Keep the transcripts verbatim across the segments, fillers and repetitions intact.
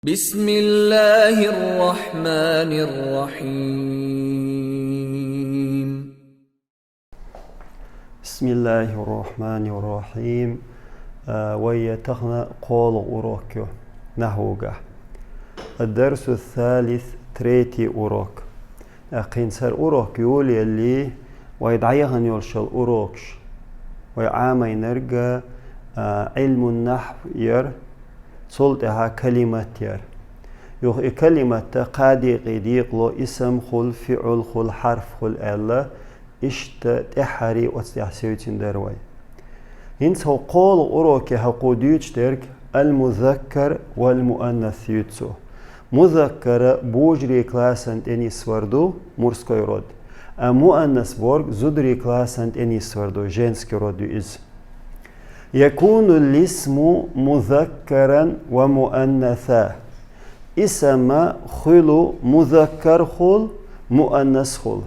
بسم الله الرحمن الرحيم. بسم الله الرحمن الرحيم. А, вай тахан кхоалагӀа урок ю нахьвугахь. الدرس الثالث, третий урок. ТӀаккха хӀинца хӀара урок йолаеле, вай дӀаяхана йолаш йола урокаш, вай Ӏамийнарг, а, علم النحو яр, цул тӀехьагӀа калимат яр. Юха и калимат кхаа декъе декъало, исм хул, фиӀл хул, хьарф хул аьлла, иштта тӀеххьара оцу тӀехь севцина дар вай. ХӀинца хӀокху кхоалагӀа уроке хьакхо дуьйцуш дерг المذكر والمؤنث юьйцу. Музаккар божарий классан тӀе нисвар ду, мужской род, а муаннас бохург зударий классан тӀе нисвар ду, женский род ю иза. يكون الاسم مذكرا ومؤنثا. Исм хуьлу музаккар хул, муаннас хул.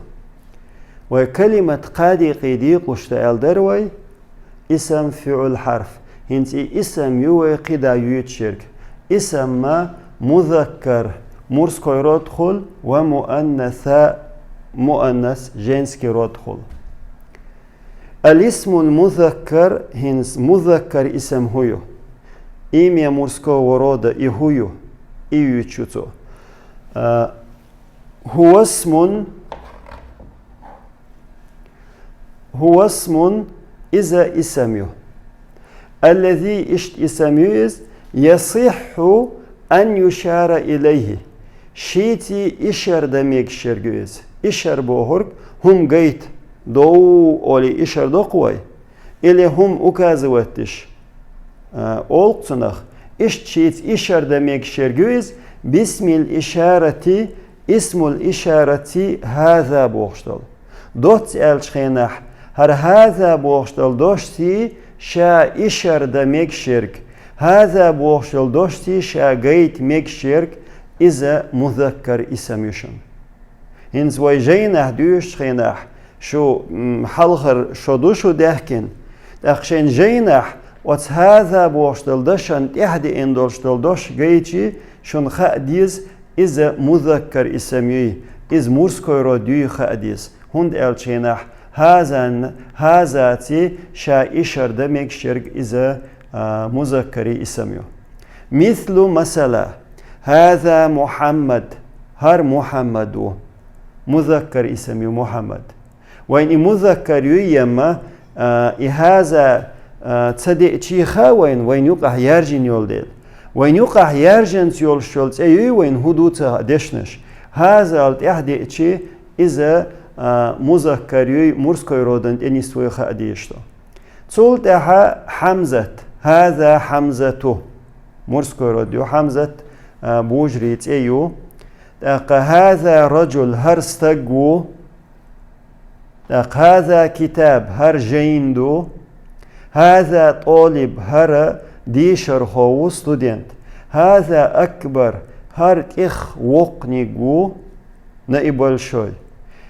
Вай калимат кхаа декъе декъалуш ду аьлла дара вай, исм, фиӀл, хьарф. ХӀинца и исм ю вай кхидӀа юьйцуш ерг. Исм музаккар, мужской род хул, ва муаннаса, муаннас, женский род хул. الاسم المذكر, хӀинца музаккар исм хӀу ю? Имя мужского рода и хӀу ю? И юьйцу цо. А, هو اسم, هو اسم, иза исм ю. الذي, иштта исм ю иза, يصح أن يشار إليه. Шийца ишар дан мегаш ерг ю иза. Ишар бохург хӀума гайта, дов олий ишар доккху вай. Или хӀума указывать деш, а, олу цунах. Иштта шийца ишар дан мегаш ерг ю иза, باسم الإشارة, исмул ишаратций хӀаза бохуш долу. Доцца аьллачу хенахь, хӀара хӀаза бохуш долу дошций ша ишар дан мегаш ерг, хӀаза бохуш долу дошций ша гайта мегаш ерг, иза музаккар исм ю шуна. ХӀинца вай жайнахь дуьйцучу хенахь, шу, м, хьалхара шо ду шу даьхкина. ТӀаккха шайн жайнахь оцу хӀаза бохуш долу дашна тӀаьхьа деана долуш долу дош гайчи, шуна хаа деза, иза музаккар исм юй, иза мужской род юй хаа деза. ХӀунда аьллачу хенахь хӀазан, хӀазаций ша ишар дан мегаш ерг иза, а, музаккарий исм ю. مثل, масала, هذا محمد, хӀара Мухьаммад ву. Музаккар исм ю Мухьаммад. Вайн и музаккар юй, амма, а, и хӀаза, а, ца деъчий хаа вайна, вайна юкъахь яьржина йолу дела. Вайна юкъахь яьржинца йолуш йолу цӀе юй вайна хӀу ду ца дешнаш. ХӀазал тӀаьхьа деъчи, иза, а, музаккар юй, мужской родана тӀе нисвой хаа дезаш ду. Цул тӀаьхьа Хьамзат. هذا حمزة. Мужской род ю Хьамзат, а, божарий цӀе ю. ТӀаккха هذا رجل, хӀара стаг ву. ТӀаккха هذا كتاب, хӀара жайна ду. هذا طالب, хӀара дешархо ву, студент. هذا أكبر, хӀара тӀех воккханиг ву, наибольшой.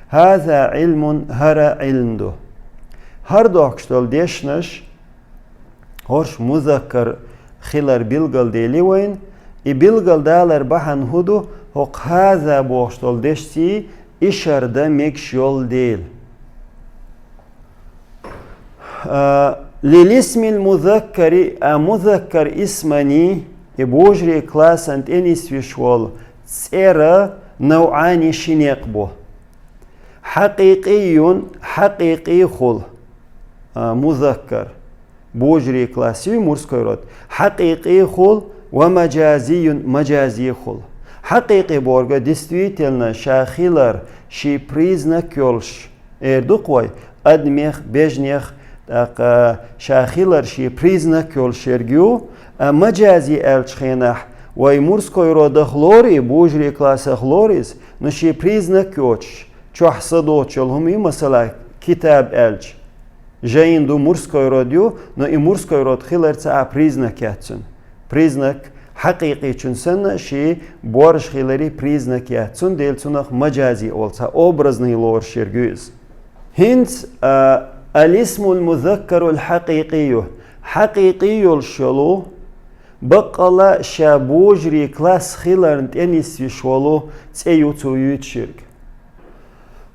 هذا علم, хӀара Ӏилм ду. ХӀара дохкуш долу дешнаш, хӀорш музаккар хилар билгалдели вайн, и билгалдалар бахьана хӀу ду, хӀокху хӀаза бохуш долу дешций ишар дан мегаш йолу дела. А, للاسم المذكر, а музаккар исманий, и божарий классан тӀе нисвеш волу цӀера نوعان, ши некъ бу. حقيقي, хьакъикъий хула, а, музаккар, божарий класс ю, мужской род. حقيقي хула, ومجازي, мажазий хула. Хьакъикъий бохург действительно ша хилар ши признак йолуш, эр ду-кх вай, адамех, бежнех, тӀаккха ша хилар ши признак йолуш ерг ю, а мажазий аьллачу хенахь, вай мужской родах лору и, божарий классах лору иза, но ши признак йоцуш, чохь са доцуш йолу хӀума ю, масала, китаб аьлча. Жайна ду, мужской род ю, но и мужской род хилар цхьа а признак яц цуьнан. Признак хьакъикъичун санна, ши борш хиларе признак яц. Цундела цунах мажазий олу, цхьа образный лоруш ерг ю иза. ХӀинца, а, الاسم المذكر الحقيقي, хьакъикъий йолуш йолу, Баккъала ша божарий класс хиларна тӀенисвеш волу цӀе ю цо юьйцуш ерг.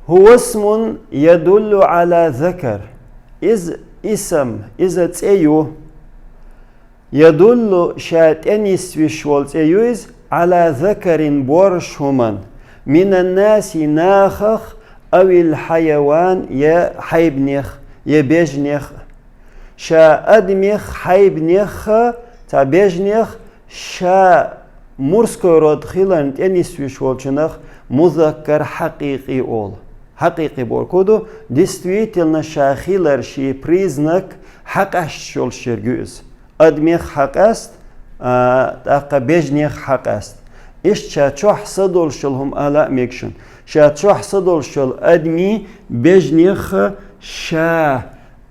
هو اسم يدل على ذكر. Иза исам, иза цӀе ю. يدل, ша тӀенисвеш волу цӀе ю иза, على ذكر, борша хӀуманна, من الناس, нахах, أو الحيوان, я хьайбанех, я бежнех. Ша адамех, хьайбанех, цхьа бежнех, ша мужской род хиларна тӀенисвеш волчунах музаккар хьакъикъи олу. Хьакъикъи бохург хӀун ду? Действительно, ша хилар шен признак хьакъаьсташ йолуш ерг ю иза. Адамех хьакъаьста, а, тӀаккха бежнех хьакъаьста. Иштта ша чохь са долуш йолу хӀума ала а мега шуна. Ша чохь са долуш йолу адамийн, бежнех ша,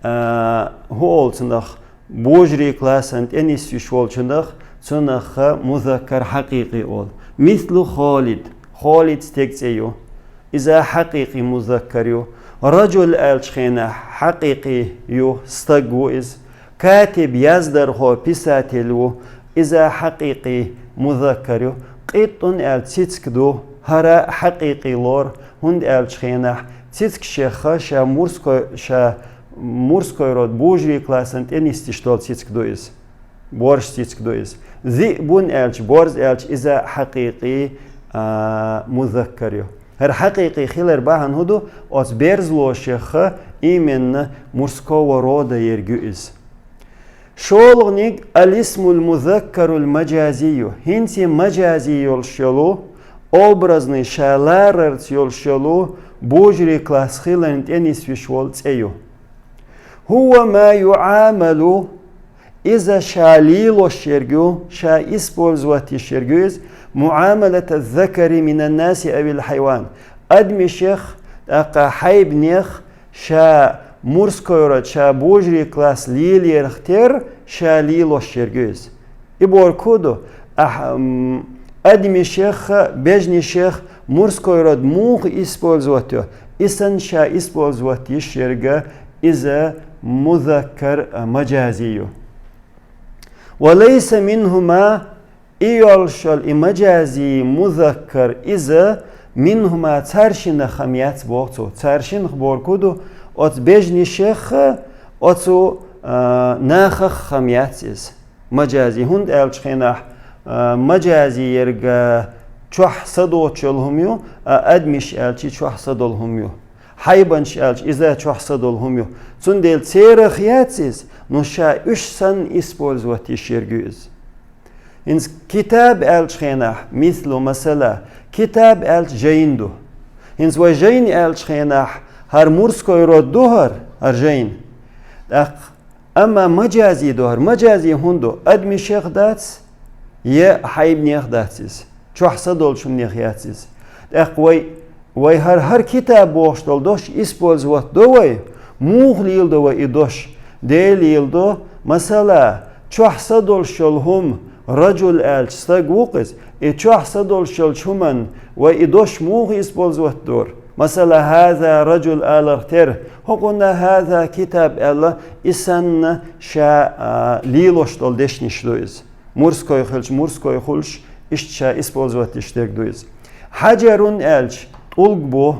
а, хӀун олу цунах, божарий классан тӀенисвеш волчунах, цунах музаккар хьакъикъи олу. مثل خالد. Холид стеган цӀе ю. Иза хьакъикъи музаккар ю. رجل аьллачу хенахь хьакъикъи ю, стаг ву иза. كاتب, яздархо, писатель ву. Иза хьакъикъи музаккар ю. قط аьлла цициг ду. ХӀара хьакъикъи лору, хӀунда аьллачу хенахь цицигашех ша мужской, ша мужской род, божарий классан тӀенисдеш долу цициг ду иза. Борша цициг ду иза. ذئب аьлча, борз аьлча, иза хьакъикъи, а, музаккар ю. ХӀара хьакъикъи хилар бахьана хӀун ду? Оцу берзалошех именно мужского рода ерг ю иза. ШолгӀаниг الاسم المذكر المجازي. ХӀинца и мажази йолуш йолу, образный, ша ларарца йолуш йолу, божарий класс хиларна тӀенисвеш волу цӀе ю. هو ما يعامل, иза ша лелош ерг ю, ша использовать йиш ерг ю иза, معاملة الذكر من الناس أو الحيوان. Адамашех, тӀаккха хьайбанех ша мужской род, ша божарий класс лелорах терра ша лелош ерг ю иза. И бохург хӀун ду? Ахь, м, адамашех, бежнашех мужской род муха использовать йо, и санна ша использовать йиш ерг иза музаккар, а, мажази ю. وليس منهما, и йолуш йолу и мажази музаккар иза منهما, царшинах хам яц боху цо. Царшинах бохург хӀун ду? Оцу бежнашех, оцу, а, нахах хам яц иза. Мажази, хӀунда аьллачу хенахь, а, мажази ерг, а, чохь са доцуш йолу хӀума ю, а адамаш аьлча чохь са долу хӀума ю. Хьайбанаш аьлча иза чохь са долу хӀума ю. Цундела церах яц иза, но ша уьш санна использовать йиш ерг ю иза. ХӀинца китаб аьллачу хенахь, مثل, масала, китаб аьлча жайна ду. ХӀинца вай жайна аьллачу хенахь, хӀара мужской род ду хӀара, хӀара жайна. ТӀаккха Амма мажази ду хӀара. Мажази хӀунда ду? Адамашех дац, я хьайбанех дац иза. Чохь са долчу хӀуманех яц иза. ТӀаккха вай, вай хӀара, хӀара китаб бохуш долу дош использовать до вай? Муха леладо вай и дош? Дела леладо, масала, чохь са долуш йолу хӀума, раджул аьлча стаг ву-кх иза, и чохь са долуш йолчу хӀуманна вай и дош муха использовать дора? Масала, хӀаза раджул аларх терра, хӀокхунна хӀаза китаб аьлла, и санна ша, а, лелош долу дешнаш ду иза. Мужской хилча, мужской хуьлуш, иштта ша использовать йиш дерг ду иза. Хьаджарун аьлча, тӀулг бу,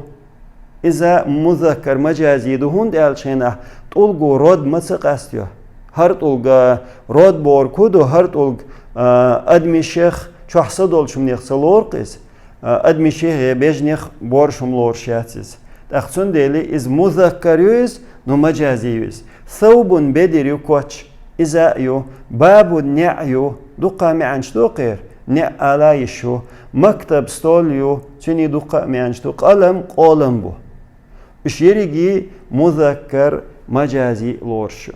иза музаккар мажази ду, хӀунда аьллачу хенахь тӀулго род ма ца къастайо. ХӀара тӀулга род бохург хӀун ду, хӀара тӀулг, а, адамашех чохь са долчу хӀуманех ца лору-кх иза. А, адамашех я бежнех борша хӀума лоруш яц иза. ТӀаккха цундела иза музаккар ю иза, но мажази ю иза. Саубун бедар ю, коч, иза а ю. Бабун неӀ ю, дуккха а маьӀанаш ду-кх хӀара, неӀ ала йиш ю. Мактаб стол ю, цуьнан дуккха а маьӀанаш ду. Къалам къолам бу. Уьш ерриге музаккар мажази лоруш ю.